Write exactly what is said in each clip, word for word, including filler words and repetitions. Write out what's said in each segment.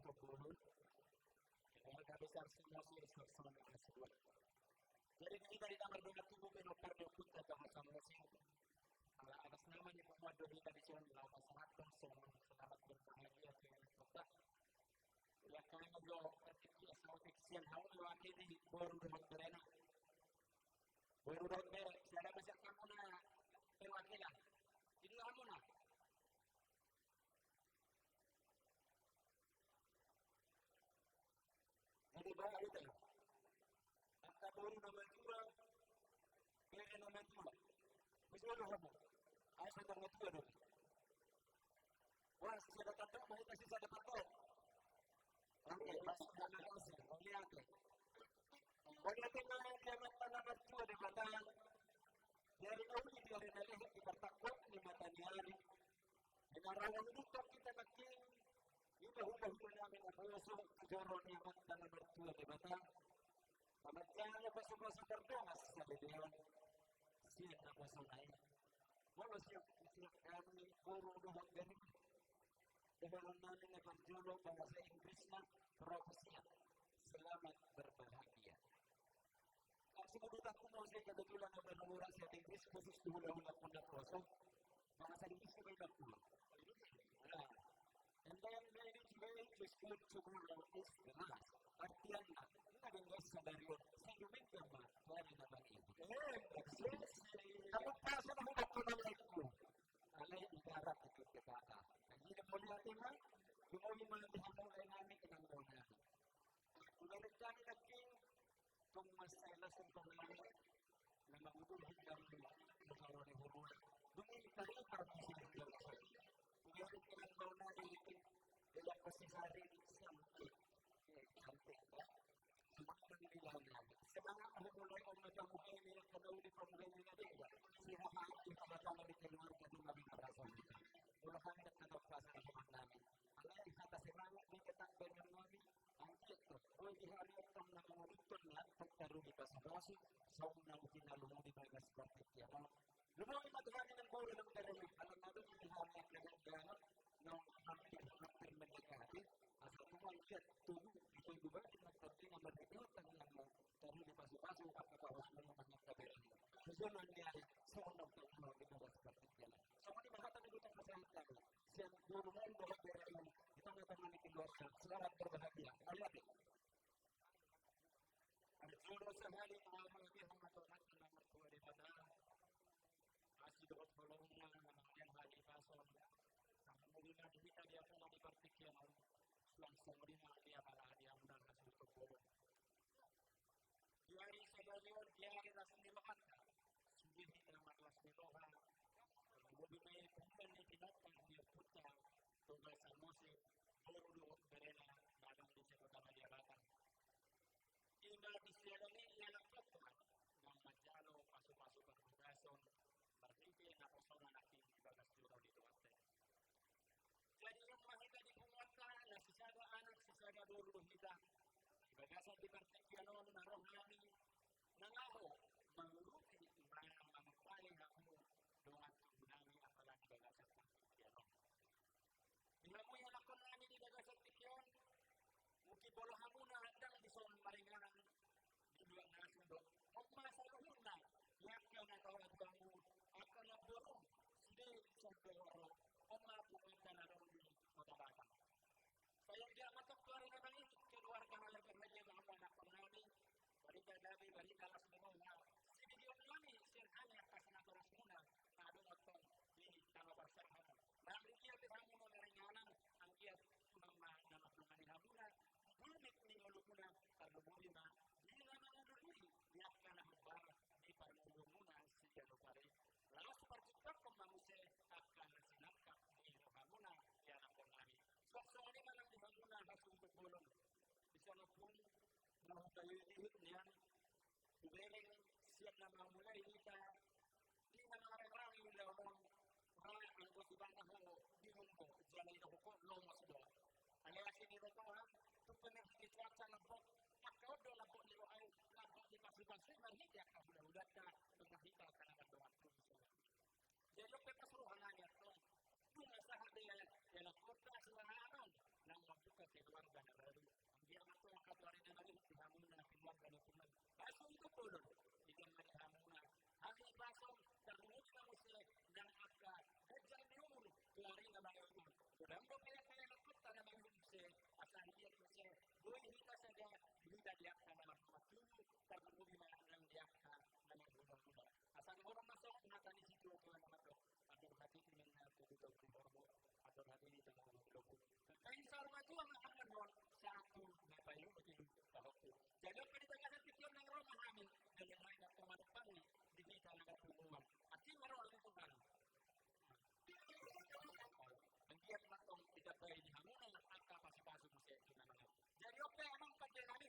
Simbolon, keluarga besar Samosir, suang songon i Hasibuan. Jadi di hita di na mardongan tubu pe na parjolo hita tu Samosir. Ala atas nama ni punguan do hita dison laho pasahathon songon selamat berbahagia tu hita. Ia hami jo partingkian saotik sian hamu mewakili boru dohot berena. Boru dohot bere, sada pe sian hamu na perwakilan. Di dua hamu na. Jadi bahat hita. Angka boru na matua, bere na matua. Bisa lo hamu. Ai sada matua do. Wah, sisada tandok, mau kasih sada tandok. Oke, masuk dalam kasih. Mauliate. Mauliate ma di Amanta na martua Debata. Di ari na uli, di ari na lehet, di partangkup ni mataniari. Di na rawa hudukkon hita nangkin. Ima huba-huba nami na poso tu joro ni Amanta na martua Debata. Pamanjalo pasu-pasu tardongan sadari on. Sian na poso nai. Molo sian, sian hami boru dohot bere. Dohonon nami na parjolo bahasa Inggrisna, proposition. Selamat berbahagia. Langsung udah aku mau saya kebetulan ada nomor bahasa Inggris khusus tu hula-hula pondok poso. Bahasa Inggris juga udah pulang. Nah, and then maybe today is good, tomorrow is the last. Artian na, ini ada yang sadari on. Saya juga sama, tuan yang nama ini. Eh, maksudnya, kamu pas sama udah pernah ikut. Alai ibarat itu kata. Jadi, mauliate ma, lumobi ma di hamu lae nami, inang dainang nami. Ibarat hami nangkin, tung mansai las tung nami, na mangudurhon hami, na joro ni horula. Dung i tari parmisi di joro. Ibarat inang dainang nami, ibarat pasti hari ini sampai. Eh, sampai, ya. Semangat ma di hamu. Semangat ma di hamu, Om, na pamuhai ni angka na uli, pamuhai ni na denggan. Sehat-sehat di tengah-tengah ni keluarga, di mana-mana. Molo hami na kata pasang semangat nami. Alai hata semangat ni ketak bengan nami. Anggiat tu, boi di hami antong na manguduthon na antong taruli pasu-pasu. Songon na mungkin na lumobi bagas partingkian on. Lumobi ma tu hami nang boru nang bere, ala na adong di hami angka na denggan, nang hampir, hampir mendekati, asa tumangkat tubuh, di tubuh batin, nang tapi nang merdeka, tang nang taruli pasu-pasu, angka pahos mulu, nang angka bere. Songon i, songon nang tang nang di bawah seperti jalan. Songon i ma hata ni butang kesehatan, sian boru nang dohot bere, di tengah-tengah ni keluarga, selamat berbahagia. Mari, mari. Parjolo sahali, mauliate ma tu Amanta na martua Debata. Asi dohot holongna na mangalean hahipason. Sahat muli ma di hita di hamu na di partingkian on. Suang songon i ma di apala di hamu na las ni roha. Di ari sadari on, di ari las ni rohanta. Sude hita marlas ni roha. Molo di mai punguan ni binatang ni ompunta. Toga Samosir, boru dohot berena, na adong di Kota Madya Batam. Ima di sialan i, ia na kota, na manjalo pasu-pasu parbagason, marhite naposona nangkin di bagas joro ni Tuhanta. Jadi, ima hita di punguanta, na sisada anak, sisada boru do hita. Di bagasan di partingkian on, na ro hami, na laho, mangurupi, mangupai hamu, dongan tubu nami, apala di bagasan partingkian on. Di hamu ianakhon nami di bagasan tingki on, mungkin molo hamu na ndang dison maringanan, di luat na asing do. On ma saluhutna, di angka na tahu aku, angka na borong, sude dison do ro, on ma punguanta na adong di Kota Batam. Sai anggiat ma tong tu ari na mangihut keluarga na leher na jema hamu anakhon nami, barita gabe, barita las ni roha, sidigeon nami sian hami angka sinatoras muna, na adong antong di tano parsahaton. Nang di dia pe hamu na maringanan, anggiat Tuhan ma na mandongani hamuna, di bulmit ni ngolumuna, tarlumobi ma di na mangudurhon di angka na hombar di parngoluonmuna siganup ari. Laos parjumpanghon ma muse angka na sinangkap ni rohamuna ianakhon nami. Suang songon i ma nang di hamuna hasuhuton bolon. Di son ompung, na hupaihutihut nian, hubereng sian na mamulai hita, di na mangarang-arang ulaon on, ra anggo sibana ho di humbo, jala i do ho lomos do. Alai asi ni roha, tung pe marhite cuaca lambok, angka on do lambok ni roha i, lambok ni pasu-pasu i marhite angka hula-hulanta, tung marhite angka na mandongan tubu. Jadi, on pe pas roha nami antong. Dung sahat do ia, ia na kota suara anong, nang mambuka keluarga Angka tu ari na mangihut di hamuna, keluarga ni hamuna. Pasu i tu bolon, di hamuna. Hami pasu, tarlumobi ma muse nang angka ganjang ni umur tu ari na mangihut. Godang do pelean-pelean na mangihut muse, asa hian muse, boi hita sada, hita di angka na marhata tubu, tarlumobi ma nang di angka na marhata tubu. Asa dohonon ma songon hata ni situatua na mandok, andor hatiha ma na tubu-tubu di horbo, andor hatiha ma na tubu-tubu. Kain sarma tua ma akan non satu na payu di tahokku. Jadi apa di tengah satu pikiran yang roh mahami, dengan lain atau mana pang di kita na berhubungan. Arti maro itu kan. Anggiat ma tong ditambai di hamuna angka pasupasu muse di na mangihut. Jadi oke, amang pande nami.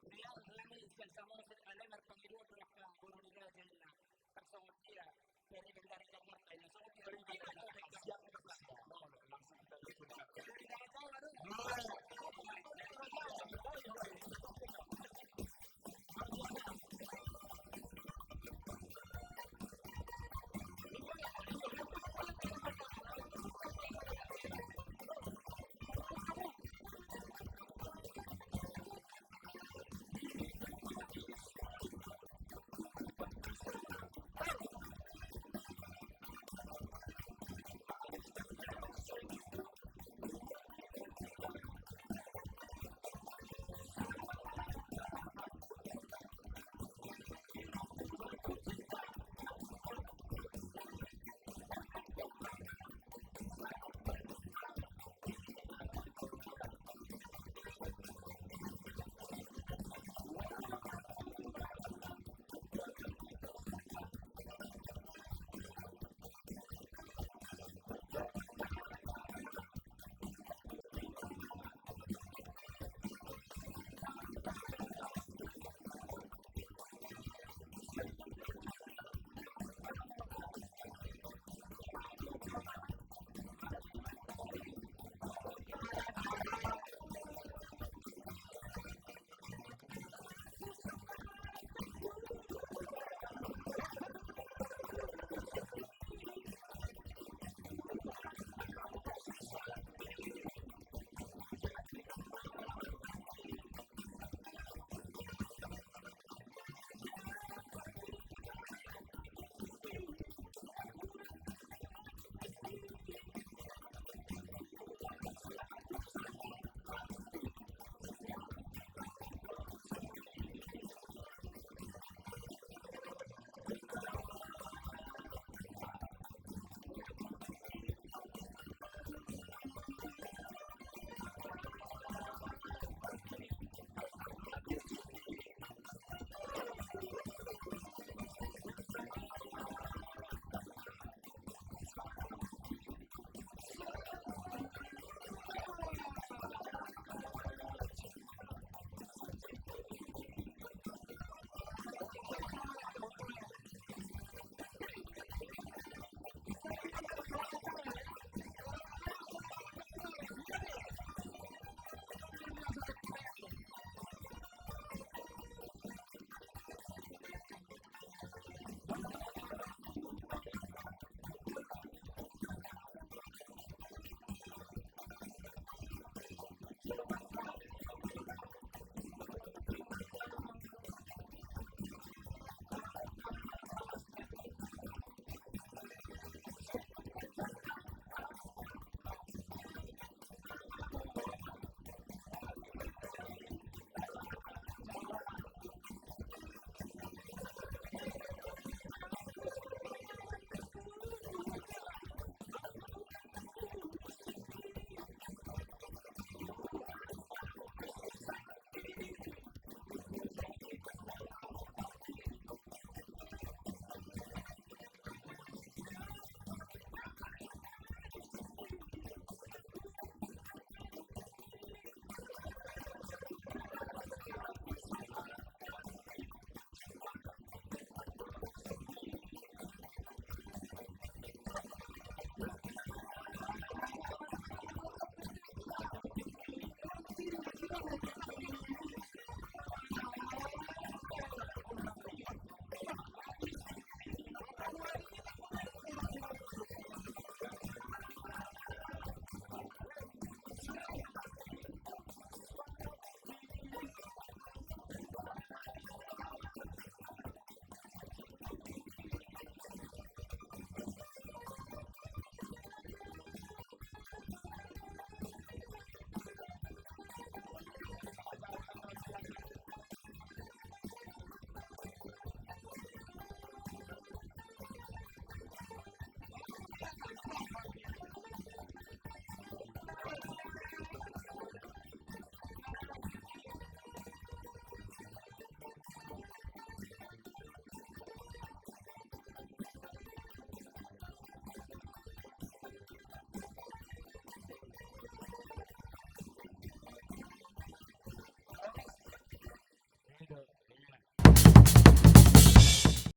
Biar nami sian Samosir ale marpangidoan tu angka boru ni raja inna. Tarsongon dia dari bendari Jakarta inna songon dia.